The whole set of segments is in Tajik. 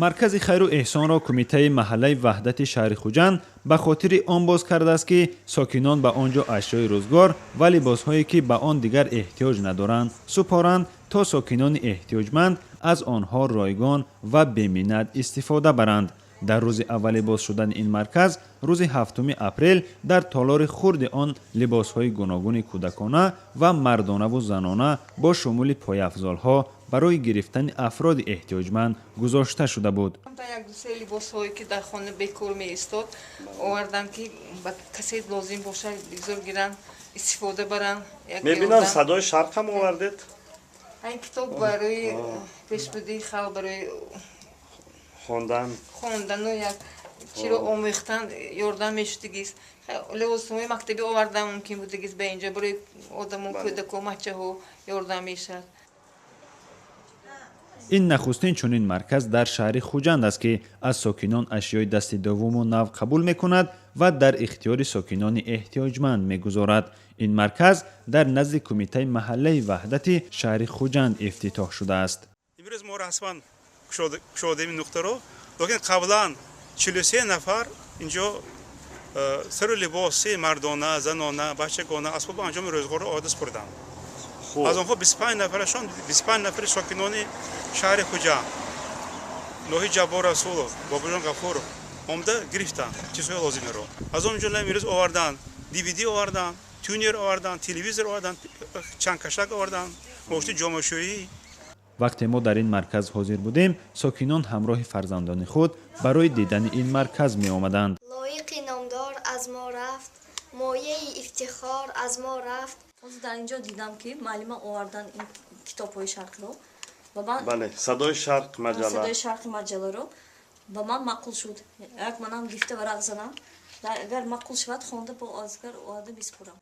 Маркази хайру эҳсонро кумитаи маҳаллаи Ваҳдати шаҳри Хуҷанд ба хотири он боз кардааст, ки сокинон ба он ҷо ашёи рӯзгор ва либосҳое, ки ба он дигар эҳтиёҷ надоранд, супоранд, то сокинони эҳтиёҷманд аз онҳо ройгон ва беминнат истифода баранд. Дар рӯзи аввали боз шудани ин марказ, рӯзи 7 апрел, дар толори хурди он либосҳои гуногуни кӯдакона ва мардонаву занона бо шумули пойафзолҳо барои гирифтани афроди эҳтиёҷманд гузошта шуда буд. Як дусе либосҳое, ки дар хона бекор меистод, овардам, ки ба касе лозим бошад, бигзор гиранд, истифода баранд. Мебинам, «Садои Шарқ» ҳам овардед. Ин китоб барои пешбурди халқ, барои хондан. Хондану як чиро омӯхтан ёрдам мешудагист. Либосҳои мактабӣ овардам, мумкин будагист, ба инҷо барои одамо, кӯдако, бачаҳо ёрдам мешавад. Ин нахустин чунин марказ дар шаҳри Хуҷанд аст, ки аз сокинон ашёи дасти дуввуму нав қабул мекунад ва дар ихтиёри сокинони эҳтиёҷманд мегузорад. Ин марказ дар назди кумитаи маҳаллаи Ваҳдати шаҳри Хуҷанд ифтитоҳ шудааст. Имрӯз мо расман кушодем ин нуқтаро, лекин қаблан 43 нафар инҷо сару либоси мардона, занона, бачагона, асбоби анҷоми рӯзгорро оварда супурданд. Аз онҳо 25 нафарашон, 25 нафари сокинони шаҳри Хуҷанд, ноҳияи Ҷаббор Расулов, Бобоҷон Ғафуров омада гирифтанд чизҳои лозимиро. Аз он ҷумла имрӯз оварданд DVD, оварданд тюнер, оварданд телевизор, оварданд чангкашак, оварданд мошини ҷомашӯӣ. Вақте мо дар ин марказ ҳозир будем, сокинон ҳамроҳи фарзандони худ барои дидани ин марказ меомаданд. Лоиқи номдор аз мо рафт, мояи ифтихор аз мо рафт. Ҳозир дар инҷо дидам, ки муаллима овардан ин китобҳои шарқро ба ман. Бале, «Садои Шарқ» маҷалла. «Садои Шарқи» маҷалларо ба ман маъқул шуд. Як манам гифта варақ занам, агар маъқул шавад, хонда бо озгар оварда биспурам.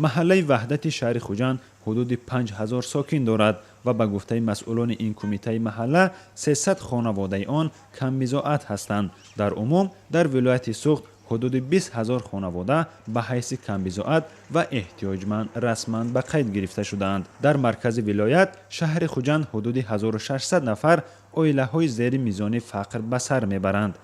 Маҳаллаи Ваҳдати шаҳри Хуҷанд ҳудуди 5000 сокин дорад ва ба гуфтаи масъулони ин кумитаи маҳалла, 300 хонаводаи он камбизоат ҳастанд. Дар умум дар вилояти Суғд ҳудуди 20 000 хонавода ба ҳайси камбизоат ва эҳтиёҷманд расман ба қайд гирифта шудаанд. Дар маркази вилоят, шаҳри Хуҷанд, ҳудуди 1600 нафар оилаҳои зери мизони фақр ба сар мебаранд.